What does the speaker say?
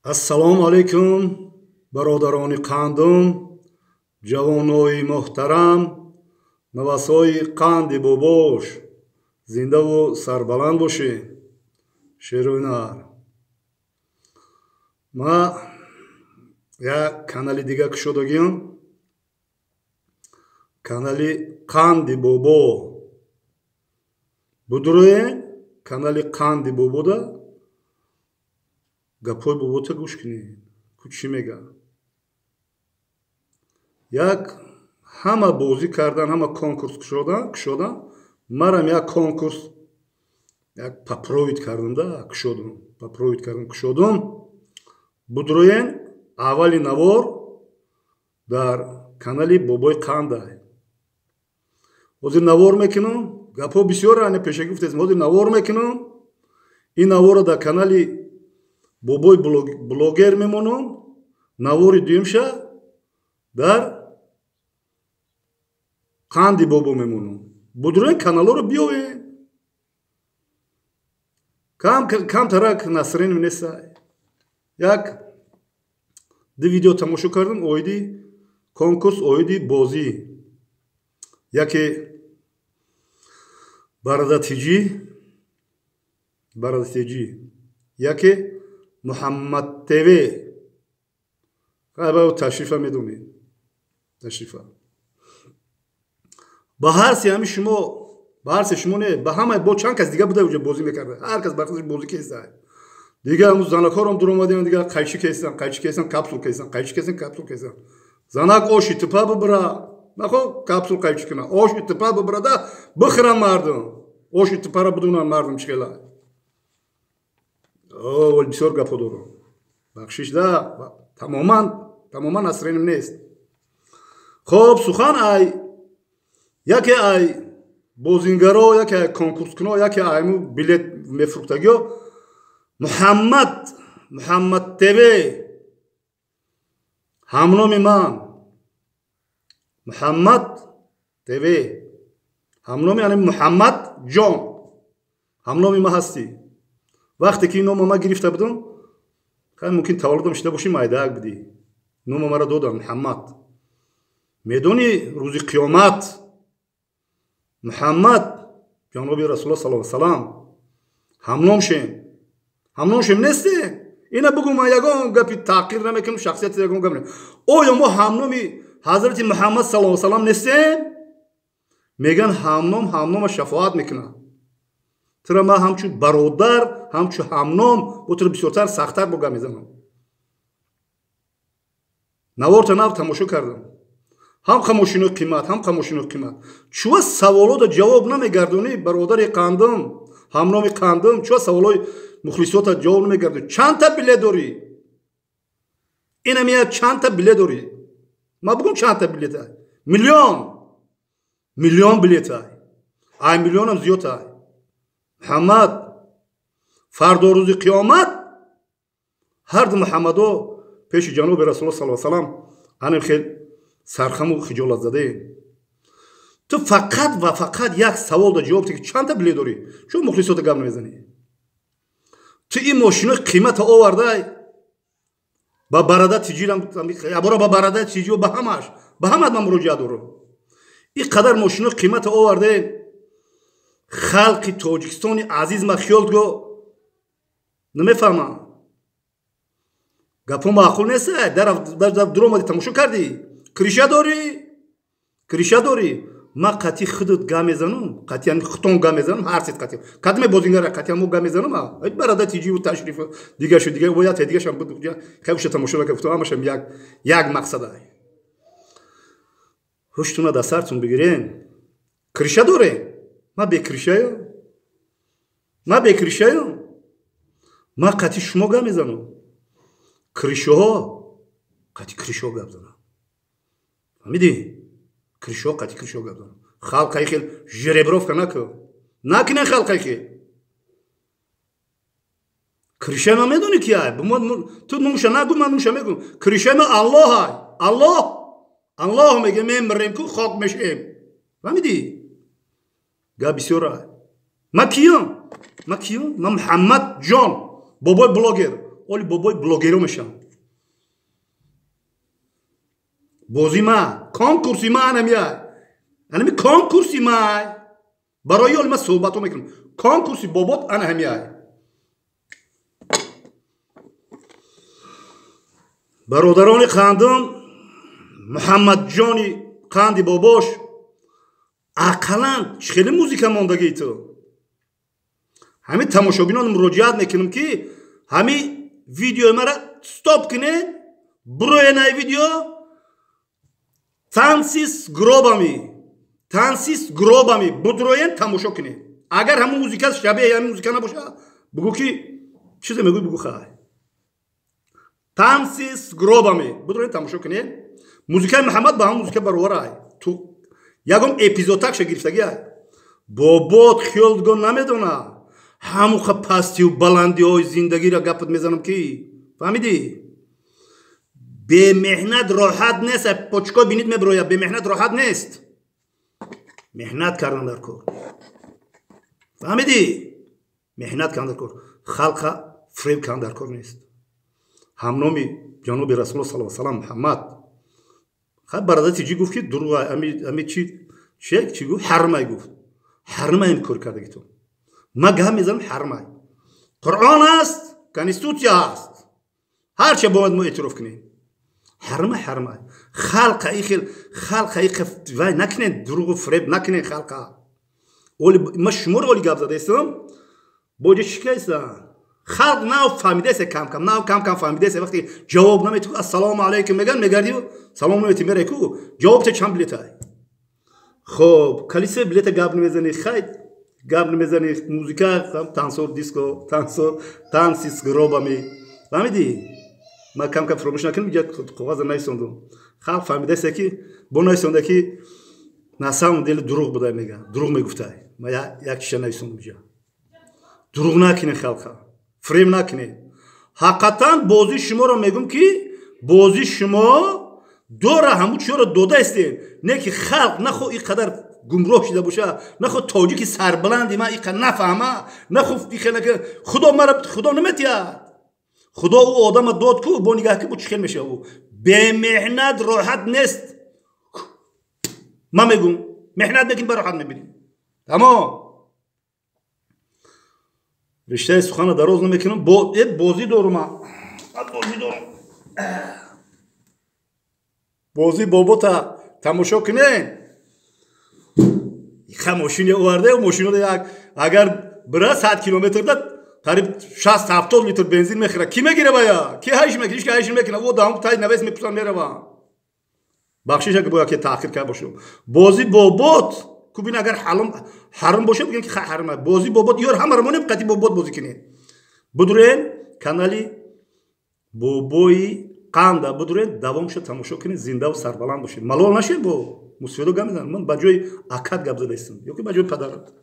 Ассалому алайкум, бародарони қандум, ҷавонои муҳтарам, навасои қанди бобош, зиндаву сарбаланд бошед. Шерӯйнар. Ма як канали дига кушодагиам, канали Қанди бобо. Будуроен канали Қанди бобода гапҳои бобота гӯш кунед, ку чӣ мега. Як ҳама бозӣ кардан, ҳама конкурс кушодан, марам як конкурс як попробовать кардам да, кушодум, попробовать кардам, кушодум. Будуроен аввали навор дар канали Бобои Қандай. Ҳозир навор мекунам, гапҳо бисёр ане пешакӣ гуфтем, ҳозир навор мекунам. Ин наворро дар канали Бобои блогер мемонам, навори дуюмша дар Қанди бобо мемонам. Будуроен каналҳоро биёвед. Камтарак насрин нестай. Як ду видео тамошо кардам оиди конкурс, оиди бозӣ. Яке Барадатиҷӣ, Барадатиҷӣ, яке Муҳаммад ТВ. Ташрифа медонед, ташрифа. Ба ҳар се ҳами шумо, ба ҳар се шумо не, ба ҳама бо чанд кас дига буда уҷа бозӣ мекарда. Ҳар кас бар худаш бозӣ кестай. Дига ҳамун занакҳорам дур омадем, дига қайчи кестан, қайчи кестан, капсул кестан, қайчи кестан, капсул кестан. Занак оши типа бибира, нахо капсул қайчи куна, оши типа бибирада бихӯран мардум. Оши типара бидунан мардум чӣ хела. О, бисёр гапҳо дорам. Бахшиш да, тамоман, тамоман асреним нест. Хоб, сухан ай яке ай бозингаро, яке ай конкурскуно, яке айму билет мефурӯхтагиё Муҳаммад, Муҳаммад ТВ, ҳамноми ман Муҳаммад ТВ, ҳамноми яъне Муҳаммад ҷон, ҳамноми ма ҳастӣ. Вақте ки ин нома ма гирифта будам, хай мумкин таваллудам шида бошӣ, майдаак будӣ. Нома маро додам Муҳаммад. Медонӣ рӯзи қиёмат Муҳаммад ҷаноби Расулуллоҳ саллаллоҳу алайҳи васаллам ҳамном шем. Ҳамном шем несте? Ина бугу ман ягон гапи таъқир намекунам, шахсияти ягон гап не. Оё мо ҳамноми ҳазрати Муҳаммад саллаллоҳу алайҳи васаллам нестем? Меган ҳамном ҳамнома шафоат мекунад. Тура ман ҳамчун бародар, ҳамчун ҳамном бо тура бисёртар сахттар бо гап мезанам. Наворта нав тамошо кардам. Ҳам қамошинои қимат, ҳам қамошинои қимат. Чува саволода ҷавоб намегардонӣ, бародари қандум, ҳамноми қандум, чува саволои мухлисота ҷавоб намегардонӣ? Чандта билет дорӣ? Инам я чандта билет дорӣ? Ма бугум чандта билет ай? Миллион. Миллион билет ай. Ай миллионам зиёд ай. Муҳаммад, фардо рӯзи қиёмат ҳар ду Муҳаммадо пеши ҷаноби Расулуллоҳ саллаллоҳу алайҳи васаллам анам хел сархаму хиҷолат задаем. Ту фақат ва фақат як савол да ҷавоб диҳ, ки чандта билет дорӣ? Чун мухлисота гап намезанӣ? Ту ин мошинои қимата овардай ба барада тиҷирам, ябора ба барада тиҷио, ба ҳамаш, ба ҳамат ман муроҷиат дорам. Ин қадар мошинои қимата овардаем, халқи Тоҷикистони азиз ма хиёл го намефаҳмам. Гапҳо маъқул нест, дар дур омадӣ тамошо кардӣ. Криша дорӣ? Криша дорӣ? Ма қатъи худат гап мезанам, қатъи ҳамин хутон гап мезанам, ҳар сет қатъи. Кадме бозингара қатъи ҳамо гап мезанам, а барада тиҷиву ташриф дигашу дига, бояд дигашам буд, хай уша тамошо накард, гуфтам ҳамашам як як мақсад ай. Ҳуштуна дар сартун бигирен. Криша дорем? Ма бекришаям? Ма бекришаям? Ма қатъи шумо гап мезанам. Кришоҳо қатъи кришоҳо гап занам. Фаҳмидӣ? Кришоҳо қатъи кришоҳо гап занам. Халқаи хел жеребровка накун. Накунен халқаи хел. Кришаи ман медонӣ ки ай? Ту нумша нагу, ман нумша мегӯм. Кришаи ман Аллоҳ ай. Аллоҳ. Аллоҳ меге мемирем ку хок мешем. Фаҳмидӣ? Гап бисёр ай. Ман киём? Ман киём? Ман Муҳаммад ҷон, бобои блогер. Оли бобои блогеро мешавам. Бози ма, конкурси ма анамия. Анами конкурси ма. Барои оли ма суҳбатҳо мекунам. Конкурси бобот ана ҳамияй. Бародарони қандум, Муҳаммадҷони қанди бобош, ақаллан хеле музика мондагии ту. Ҳамин тамошобинон муроҷиат мекунам, ки ҳамин видеои мара стоп кунед, буроед най видео танцы с гробами, танцы с гробами будроен тамошо кунед. Агар ҳамун музика шабеҳи ҳамин музика набошад, бугӯ ки чизе мегӯй, бугӯ хай. Танцы с гробами будроен тамошо кунед. Музикаи Муҳаммад ба ҳамун музика баровар ай. Ту ягон эпизодакша гирифтагӣ ай. Бобот хиёлгон намедона. Ҳамуха пастию баландиҳои зиндагиро гапат мезанам, ки фаҳмидӣ? Бемеҳнат роҳат нест. Почко бинид мебирояд. Бемеҳнат роҳат нест. Меҳнат кардан дар кор. Фаҳмидӣ? Меҳнат кардан дар кор. Халқа фиреб кардан дар кор нест. Ҳамноми ҷаноби Расулуллоҳ саллаллоҳу алайҳи васаллам Муҳаммад хай бародар тиҷӣ гуфт, ки дурӯғ ами чи гуфт? Ҳармай гуфт. Ҳармай ин кор кардаги ту. Ма гап мезанам, ҳармай. Қуръон аст, конститутсия аст. Ҳарча бояд мо эътироф кунем. Ҳармай, ҳармай. Халқа ихел, халқа ихел вай накунед, дурӯғу фиреб накунед халқа. Оли ма шуморо оли гап задаистам. Боҷа чӣ кайсан? Халқ нав фаҳмидаест кам-кам, нав кам-кам фаҳмидаест. Вақте ҷавоб наметӣ, ассалому алайкум меган, мегардӣ, салом наметӣ, мерай ку, ҷавоб те чанд билетай. Хоб, калисе билета гап намезанӣ, хай гап намезанӣ, музика танцор диско, танцор, танцы с гробами. Фаҳмидӣ? Ман кам-кам фаромӯш накунам, иҷа коғаза нависондум. Халқ фаҳмидаест, ки бо нависонда, ки на самом деле дурӯғ буда мега, дурӯғ мегуфтай. Ман як чиза нависондум иҷа. Дурӯғ накунед халқа. Фиреб накунед. Ҳақиқатан бозии шуморо мегӯм, ки бозии шумо дора ҳамун чиёро додаистем, не ки халқ нахо ин қадар гумроҳ шида боша, нахо тоҷики сарбаланди ман ин қадар нафаҳма, нахо худо мара худо наметиҳад. Худо ӯ одама дод ку, бо нигаҳ ки бо чӣ хел мешава ӯ. Бемеҳнат роҳат нест. Ман мегӯм, меҳнат мекунӣ, ба роҳат мебинӣ. Тамом. Риштаи сухана дароз намекунам. Бозӣ дорум, бозӣ дорум. Бозӣ бобота тамошо кунед. Ха мошине оварде, мошинода як агар бира 100 километрда қариб 60-70 литр бензин мехӯрад. Ки мегира бая? Ки ҳайш мекунад? Ҳеч ки ҳайш намекунад. О даҳум тай навес мепурсам, мерава. Бахшиш, агар бояд ки таъхир кард бошам. Бозӣ бобот кубин агар ҳаром бошад, бигӯем ки ҳаром аст. Бозӣ бобот ёр ҳамаро монем, қати бобот бозӣ кунед. Будурен канали бобои қанда будурен, давомша тамошо кунед, зиндаву сарбаланд бошед. Малол нашед, бо мусфидо гап мезанам. Ман ба ҷои акат гап задаистам ё ки ба ҷои падарат.